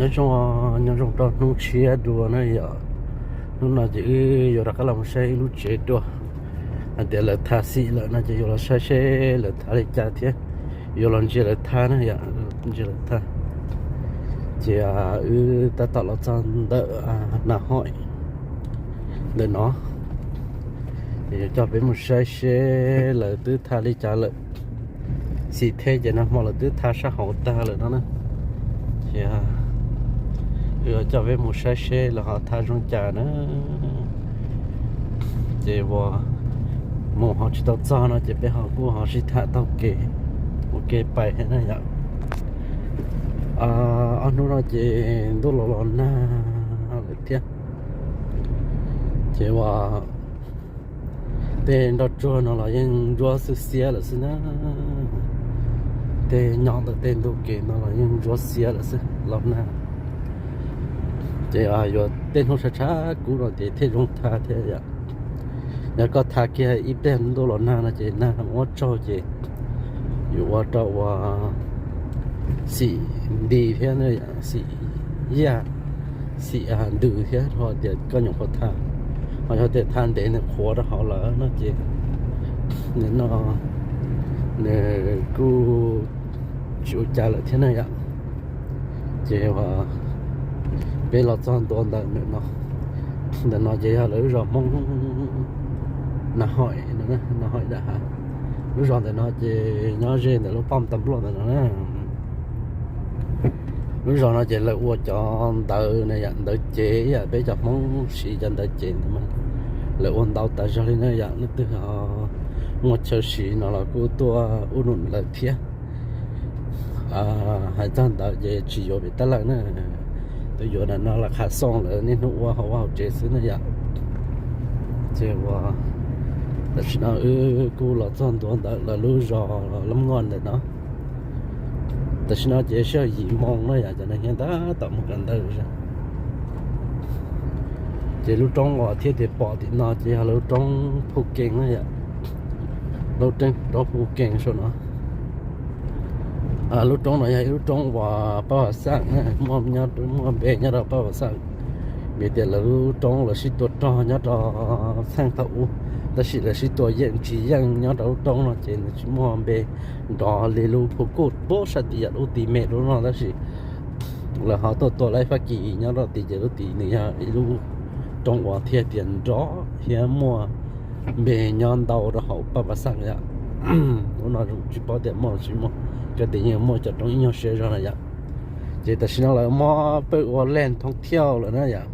Nyob zoo, nyob zoo rau hnub tshiab dua na yom. Hnub no ces wb yuav rov qab los mus saib ib lub tsev dua, hais tias lawv tha xim lawm no ces yuav los saib seb lawv tha li cas thiab, yuav los ntsia lawv tha na yom, ntsia lawv tha. Ces wb tab tom los txog ntawm Nas Hoim ntawm no, ces yuav coj peb mus saib seb lawv twb tha li cas lawm. Xim thiab ces nag hmo lawv twb tha sab hauv tag lawm no na. Ces yuav coj peb mus saib seb lawv ho tha zoo cas na. Ces uas mus ho tsis tau txog no ces peb ho kuj ho sib tham taug kev ua ke pais na yom. Ob hnub no ces ntuj los los nag lawm thiab. Ces uas tej nroj tsuag no los yeej ntsuab xwb xiab lawm xwb na. Tej nyob ntawm tej ntug kev no los yeej ntsuab xiab lawm xwb los nag. Ces yuav tej hnub tshav tshav kub no ces thiaj zoo tha thiab yom. Yog koj tha kiag ib pliag ntuj los nag no ces nag muab tsaug ces yuav ua rau uas xim nti thiab xim yaj, xim ntws thiab ho tias koj nyuam qhuav tha. Ho yog tias tha ntev nws qhuav rau hauv lawm no ces nws no nws kuj tsis ua cas lawm thiab na yom. Ces peb los txog ntua ntawm no, ntawm no ces yog lawv lub zos Hmoob Nas Hoim, Nas Hoim Dam Hav. Lub zos ntawm no ces nyob ze ntawm lub poj tas npluaj ntawm no na. Lub zos no ces lawv ua cov ntawv na yom, ntawv cev ib yam peb cov Hmoob siv cov ntawv cev ntawd mas lawv ua ntau tas zog li na yom. Leej twg muaj chaw siv no los kuj tuaj ub num lawv thiab. Hais txog ntawd ces tsis yuav pem tab lawm na. Twb yuav ntawm no los qhav xoo lawv niaj hnub ua hauv vaj hauv tsev xwb na yom. Ces uas tam sim no wb kuj los txog ntua ntawm lawv lub zos Loob Nkoj ntawm no. Tam sim no ces sij hawm yim moo na yom, cov neeg nyob tab tom mus kawm ntawv. Ces lub roob uas thiab tias pom tim no ces yog lub roob Phu Kees na yom. Lub roob Phu Kees saum no. Lub roob no yog ib lub roob uas Paj Vam Xaj muaj, muaj npe nyob rau Paj Vam Xaj. Vim tias lawv lub roob lawv sib tua rog nyob rau txheej thaum ub, tab sis lawv sib tua yeej tsis yeej nyob rau lub roob no ces nws tsis muaj npe nrov li lub Phu Kuj puag sab tid yam lub tid me lub no tab sis lawv ho tuaj tua lawv Fab Kis nyob rau tid ces lub tid nws yog ib lub roob uas thiaj tias nrov thiab muaj npe nyob ntau rau hauv Paj Vam Xaj yom. Lub no tsis paub tias muaj los tsis muaj, koj tias yeej muaj cov roob ib nyuag siab zog na yom. Ces tam sim no lawv muab pawj ua lej thoob thiauj lawm na yom.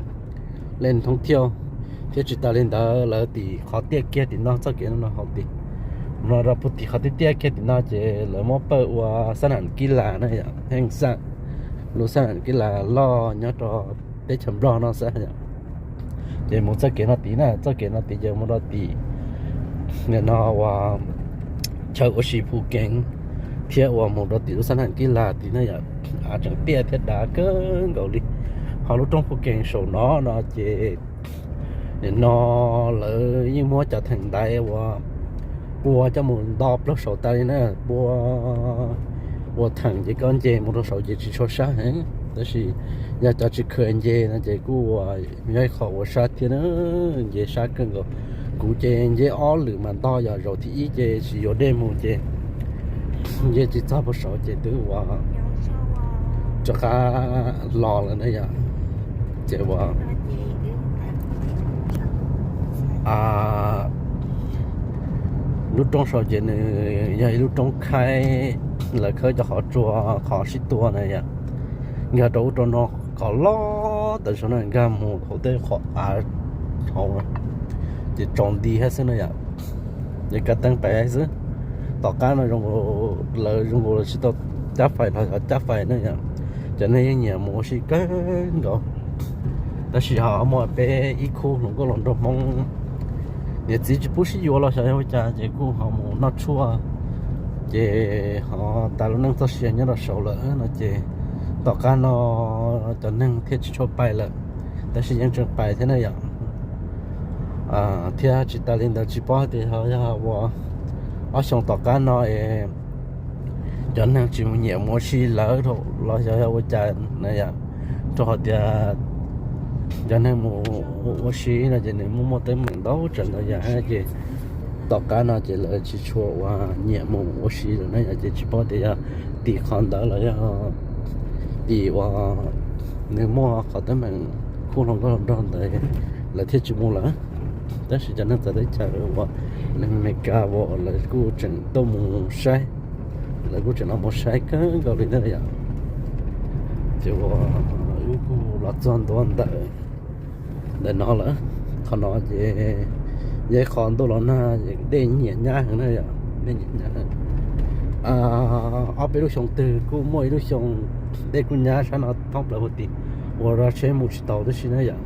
Lej thoob thiauj thiab tsis tas li ntawd lawv tim qhov tiaj kiag tim no txoj kev no hauv tim no rau puag tim qhov tiaj tiaj kiag tim no ces lawv muab pawj ua xab nam kib las na yom, heej xaj, lub xab nam kib las loj nyob rau teb chaws Nplog no xwb yom. Ces mus txoj kev no tid na, txoj kev no tid ces mus rau tim nim no uas chaw ua si Phu Kees thiab uas mus rau tim lub xab nam kib las tid na yom. Av tseem tiaj thiab dav kawg nkaus li. Ho lub roob Phu Kees saum no no ces nim no lawv yeej muab cov theem ntaiv uas pua coj mus nto plaws saud tas li na, pua ua theem ces koj nce mus rau saud ces tsis tshua sab heev, tab sis yog cov tsis kheev nce no ces kuj ua yog ib qho ua sab thiab na, nce sab kawg nkaus. Kuv ces nce ob lwm mas ntog, yog zaum thib ib ces tsis yuav dej mus ces nce tsis txog puag saud ces twb ua rov qab los lawm na yom. Ces ua lub roob saud ces nws yog ib lub roob khaib, lawv khawb cov qhov tsua qhov sib tua na yom, nkag rau ub rau no kom loj tam sim no nkag mus hauv tej qhov av hauv ces tsaus nti thiab xwb na yom. Ces kav teeb pem xwb. Tom qab no lawv zoo nkaus lawv tsis tau cab fais los yog cab fais na yom, cov neeg yeej nyiam mus ua si kawg nkaus. Tab sis ho muaj peb ib khub hluas nkauj hluas nraug Hmoob niam txiv tsis pub sib yuav los xyov yog ua cas ces kuj ho mus noj tshuaj, ces ho tas lub neej txoj sia nyob rau saud lawm no ces tom qab no cov neeg thiaj tsis tshua pais lawm, tab sis yeej tseem pais thiab na yom. Thiab tsis tas li ntawd tsis paub hais tias yog ua ob xyoos tom qab no es cov neeg tsis mus nyiam mus ua si lawm los xyov yog ua cas na yom. Rau qhov tias cov neeg mus ua si no ces nws muaj muaj teeb meem ntau tsav ntau yam ces tom qab no ces lawv tsis tshua ua nyiam mus ua si lawm na yom, ces tsis paub tias yog tim qhov ntawd los yog tim uas nws muaj qhov teeb meem khuj hluas nkauj hluas nraug ntawd lawv thiaj tsis mus lawm. Tab sis cov neeg txawv teb chaws uas neeg Amelikas uas lawv kuj tseem tuaj mus saib, lawv kuj tseem los mus saib kawg nkaus li ntawd yom. Ces uas wb kuj los txog ntua ntawm ntawm no lawm. Qhov no ces yog qhov ntuj los nag, dej nyiam nyab heev na yom, dej nyiam nyab heev. Ob peb lub xyoo twg kuj muaj ib lub xyoo dej kuj nyab sab no thoob plaws huv tid, ua rau tsheb mus tsis tau tib si na yom.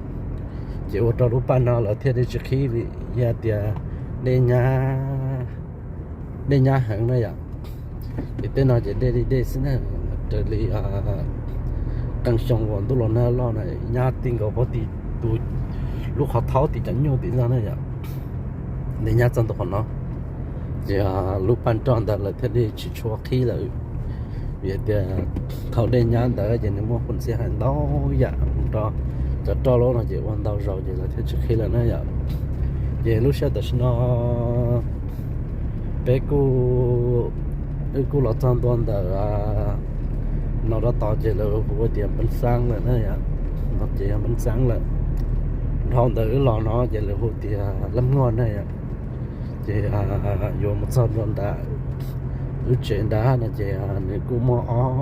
Ces ua rau lub paj no lawv thiaj li tsis qhib vim yog tias dej nyab, dej nyab heev na yom. Ces tej no ces dej li dej xwb na, raws li qee xyoo uas ntuj los nag loj na nyab ti nkaus pov tim tus lub qhov thaub tim cov nyuj tim no na yom. Dej nyab txog ntua qhov no ces lub paj nroj ntawd lawv thiaj li tsis tshua qhib lawm. Vim tias thaum dej nyab ntawd ces nws muaj phom xiab hais ntau yam rau cov roj loj no ces ua ntau zaus ces lawv thiaj tsis qhib lawm na yom. Ces lub sij hawm tam sim no peb kuj, wb kuj los txog ntua ntawm no rau tod ces lawv hu ua tias Npeeb Xaab lawm na yom. No ces yog Npeeb Xaab lawm. Dhau ntawm wb los no ces lawv hu tias Lab Muaj na yom. Ces yuav mus txog ntua ntawm wb tsev nrad no ces nws kuj muaj ob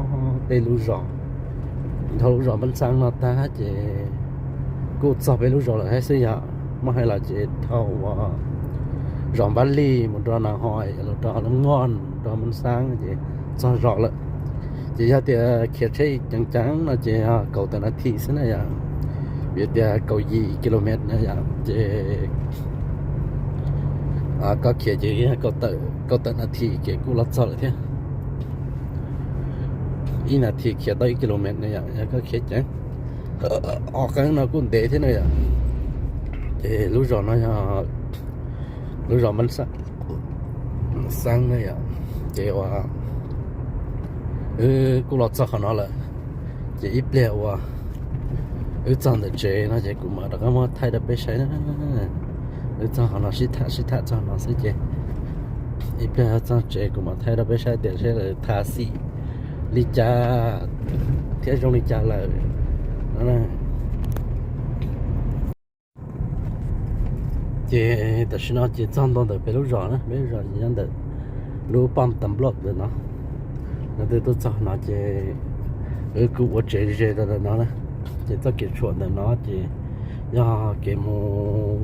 peb lub zos. Dhau lub zos Npeeb Xaab no tag ces kuj txog peb lub zos lawm thiab xwb yom. Muab hais los ces dhau uas zos Npab Lis mus rau Nas Hos los rau Lab Muaj rau Npeeb Xaab ces txog zos lawm. Ces yog tias khiav tsheb ceev ceev no ces kaum tawm nas this xwb na yom. Vim tias kaum yim kilomev na yom, ces koj khiav ces kaum tawm nas this ces kuj los txog lawm thiab. Ib nas this khiav tau ib kilomev na yom, yog koj khiav ceev. Ob qeeb no kuj ntev thiab na yom. Ces lub zos no yog lub zos Npeeb Xaab na yom. Ces uas wb kuj los txog qhov no lawm, ces ib pliag uas wb txog ntawm tsev no ces kuv mam rov qab muab thaij rau peb saib na. Wb txog qhov no sib tham sib tham txog no xwb ces ib pliag txog tsev kuv mam thaij rau peb saib tias seb lawv tha xim li cas thiab zoo li cas lawm no. Ces tam sim no ces txog ntua ntawm peb lub zos na, peb lub zos nyob ntawm lub paj tam nploj ntawm no. No twb tuaj txog no ces wb kuj ua tsev ze rau ntawm no na. Ces txoj kev tshuam ntawm no ces yog kev mus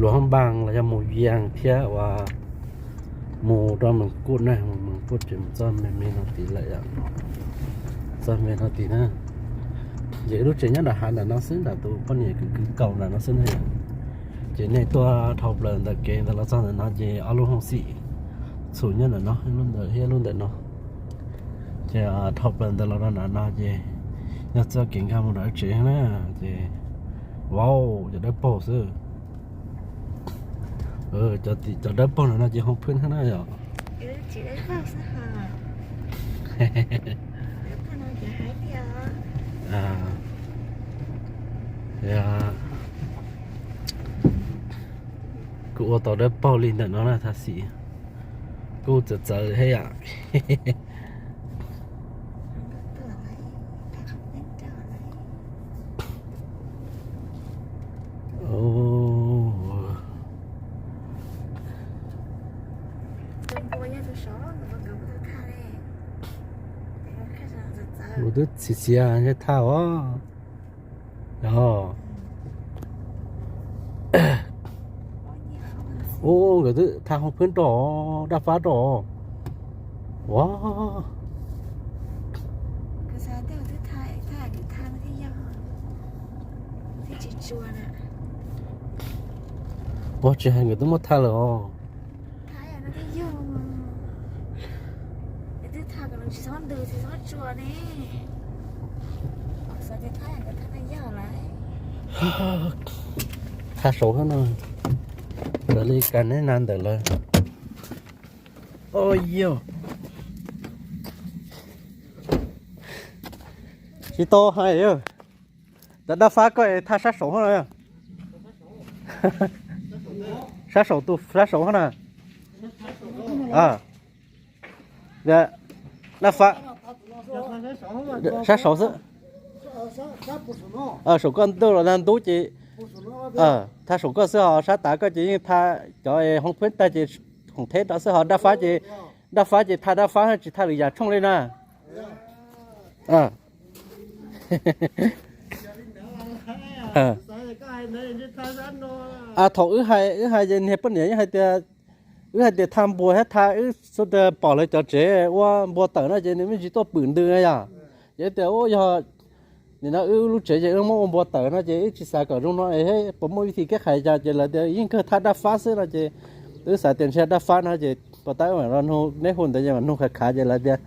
Luam Hoob Npaas los yog mus Vias thiab uas mus rau Mees Kuj na, mus Mees Kuj ces mus txoj me me no tid lawm yom. Txoj me no tid na. Ces wb lub tsev nyob nram hav ntawm no xwb, nram tus poj niam kwv kwv kaus nram no xwb na yom. Ces nej tuaj dhau plaws ntawm kev ntawd los txog ntawm no ces ob lub hoob xim txhum nyob ntawm no, ib lub ntawm thiab ib lub ntawm no. Ces dhau plaws ntawd los rau nram no ces yog txoj kev nkag mus nram wb tsev na. Ces vauv, cov dawb paug xwb. Cov dawb paug no ces hoob phwb na yom. Kuj ua tau dawb paug li ntawm no na, tha xim kuj txawv txawv thiab yom. Kuv twb txiv txiav ntshe thaj os. Yog. Ub, nkawd twb tha hoob phwb rau, daj fab rau. Ua, ua tsis hais nkawd twb muab tha lawm os. Tha saud thiab no, raws li kas neb na ntawm lawv. Ua yog, tsis tau hais. Cov dab fab koj es thaj sab saud hab na. Sab saud tus sab saud hab na. Dab fab sab saud xwb. Saum koj ntuj los nag ntub ces thaj saum koj xwb, ho sab tav koj ces yeej thaj cov hoob phwb tag ces khoom theb rau xwb, ho dab fab ces, dab fab ces thaj dab fab tsis thaj lwm yam tshooj li na. Thaum wb hais, wb hais ces niag poj niam yeej hais tias, wb hais tias thaj npua thiab thaj, wb xub tias pom lawv cov tsev ua npua tawm no ces nws me ntsis tuaj pwm ntws na yom. Ces tias ua yog nim no wb lub tsev ces wb muab ua npua tawm no ces wb tsis xav kom zoo no es puas muaj vib thib keb hais cas, ces lawv tias yeej kawg thaj dab fab xwb no ces wb xav tias ntshe dab fab no ces puas tab wb mam los nug neb hu ntawd ces mam nug khav khav ces lawv tias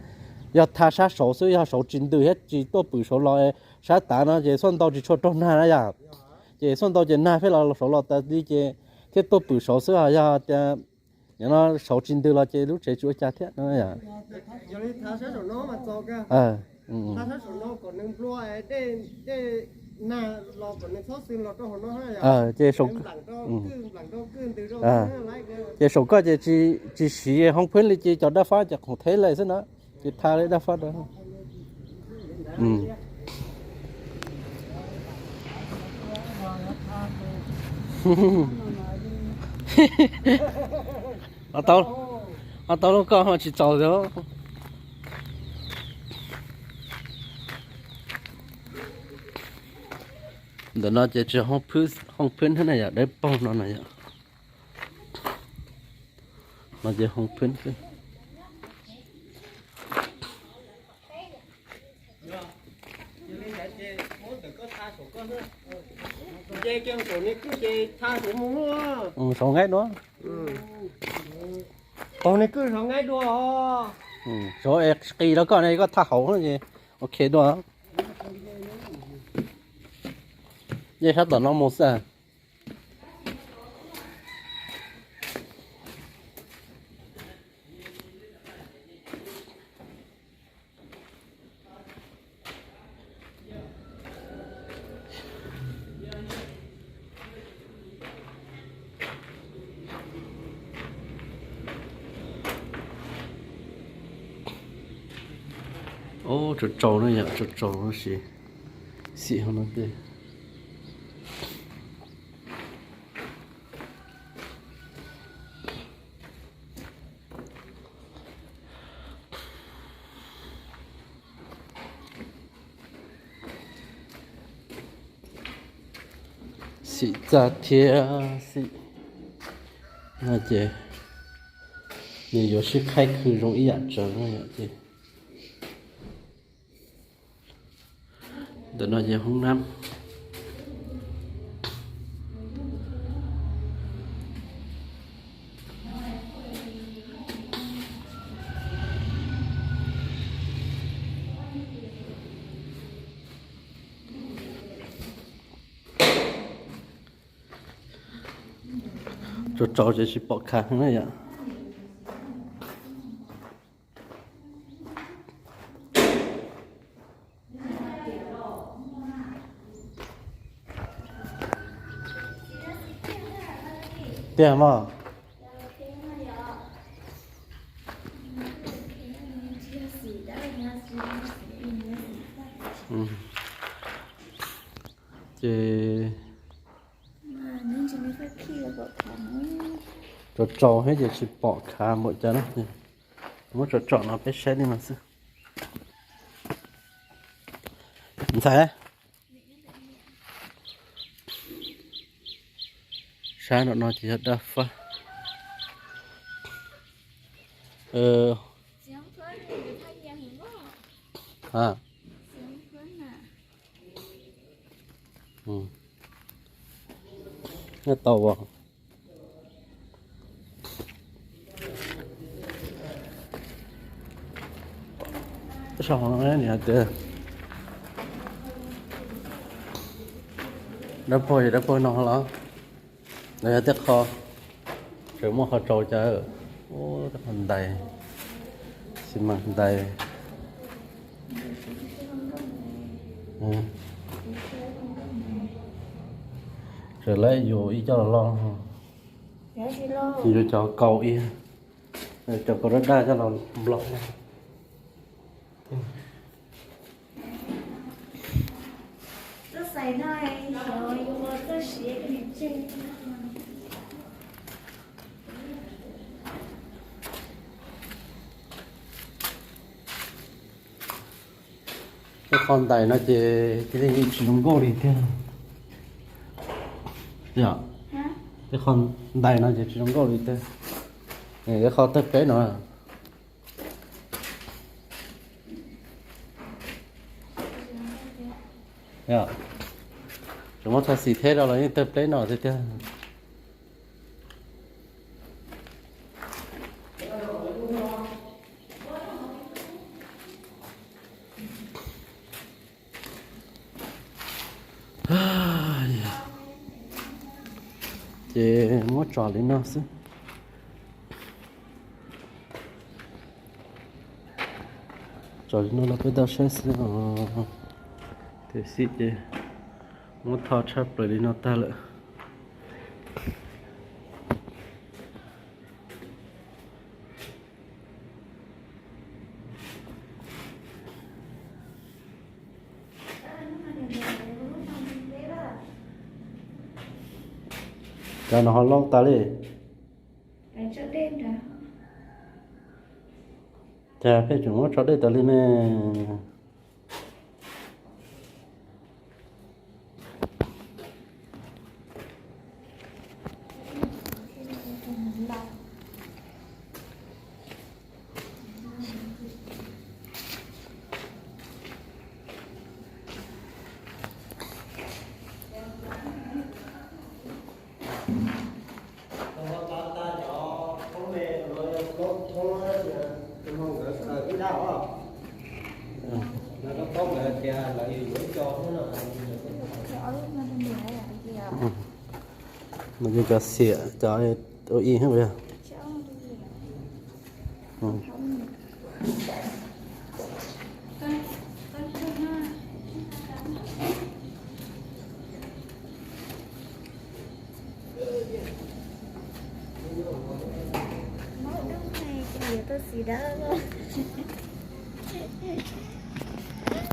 yog thaj sab saud xwb, yog saud tsis ntws thiab tsis tuaj pwm saud los, sab tav no ces xuaj ntau tsis tshua raug nag na yom. Ces xuaj ntau ces nag pheej los saud los tas li ces thiaj tuaj pwm saud xwb, ho yog tias nim no saud tsis ntws los ces lub tsev tsis ua cas thiab no yom. Ces ces saum koj ces tsis siv hoob phwb li ces cov dab fab ces khoom theb lawm xwb na. Ces thaj li dab fab rau. Ho tau lub koj ho tsis txaus. Ntawm no ces tsis hoob phwb thiab na yom, dawb paug no na yom. No ces hoob phwb xwb. Saum nqaij dua. Saum es qis rau koj ne, koj thaj hauv ces ok dua. Yeej sab tom no mus xwb. Ub, tsaus tsaus no yom, tsaus tsaus no sis xim hov no tej. Xim txaj thiab xim no ces nws yuav sib qhaib khw zoo ib yam tsawv no yom ces. Ntawm no ces hoob nab. Tsaus tsaus ces tsis pom khav heev na yom. Tiag mog. Ces tsaus tsaus thiab ces tsis pom khav npaum cas na. Muab tsom tsom no peb saib li no xwb. Ntxhais, sab nram no ces yog dab fab. Nyob tau as. Saum no niam hais tias dawb paug, dawb paug no los, no yog tej qho tseem muaj qhov tsaus cas, tej qho ntais, xi mas ntais. Ces lawv yuav ib co los los, yuav cov kaus ib, cov kaus daj daj coj los nplom. Tej qho ntais no ces cia li tsis zoo nkauj li thiab. Yog, tej qho ntais no ces tsis zoo nkauj li thiab. Tej qho tawg pleb no. Yog, tseem muab txhais xim thiab rau los yeej tawg pleb no tiag tiag. Ces muab tso li no xwb. Tso li no los peb tau saib xwb os. Tiam sis ces muab tho tshaj plaws li no tag lawm. Cov no ho lauj tas li. Cas peb tseem muab tso dej tas li ne? No yog cov xiam cov ua ib yog.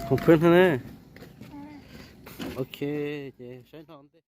Qhov phwb no ne. Ok, ces saib no ntej.